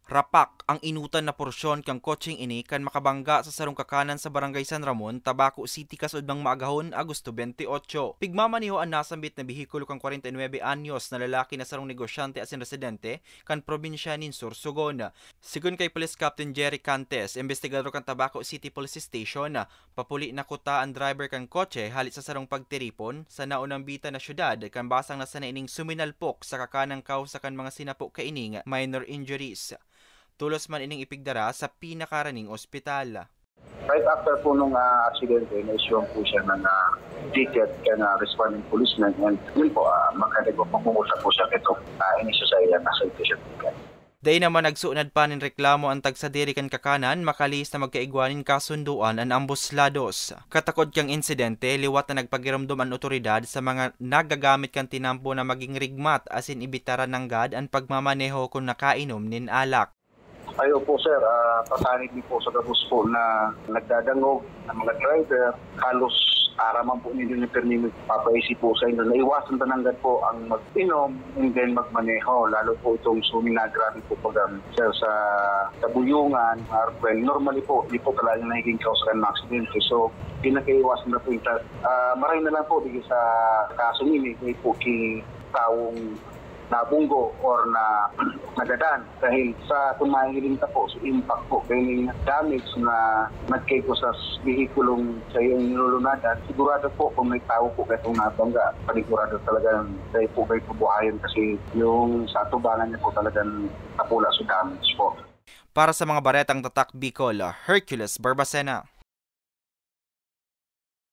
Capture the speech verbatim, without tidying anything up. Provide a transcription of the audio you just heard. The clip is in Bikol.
Rapak ang inutan na porsyon kan kotseng ini kan makabangga sa sarong kakanan sa Barangay San Ramon, Tabaco City, kasudmang maagahon, Agosto twenty-eight. Pigmamaneho an nasambit na behikulo kan kwarenta y nuebe anyos na lalaki na sarong negosyante asin residente kan probinsya nin Sorsogon. Sigon kay Police Captain Jerry Cantes, imbestigador kan Tabaco City Police Station, papuli na kuta an driver kan kotse hali sa sarong pagtiripon sa naunambitan na syudad, kan basang na sana ining suminalpok sa kakanang kausa kan mga sinapo kaining minor injuries. Tolos man ining ipigdara sa pinakaraning ospital. Right after po nung ah, aksidente, na-issuehan po siya ng ah, ticket kan ah, responding policeman, and yun po, ah, magkano po, pangungusap po siya nito, ah, inisyu sa iya na citation ticket. Dai naman nagsuunad pa nin reklamo an tagsadiri kan kakanan, makalihis na magkaigwa nin kasundoan an ambos lados. Katakod kan insidente, liwat na nagpagiromdom an otoridad sa mga nagagamit kan tinampo na maging rigmat asin ibitaran nanggad an pagmamaneho kun nakainom nin alak. Ayo po, sir. Ah, pasanig ni po sa gabos po na nagdadangog na mga driver, halos aram man po ninyo na pirmi nagpapaisi po sa inyo. Naiwasan ta nanggad po ang mag-inom and then magmaneho. Lalo po itong suminagrabe po pag, um, sir, sa kabuyungan, ah, well, normally po, di po talaga nagiging kausakan ng aksidente. So, pinakaiwasan na po yung ta- ah, maray na lang po, di sa kasong ini, may po ki taong nabunggo or na nagadan dahil sa tumahiling ta po sa impact po kaining damage na nagkaigwa sa s- behikulong sa iyong nilulunadan, sigurado po kung may tao po katong nabangga, panigurado talagang dahil po may kabuhayan kasi yung sa atubangan niya po talagang napula sa damage po. Para sa mga baretang tatak Bicol, Hercules Barbacena.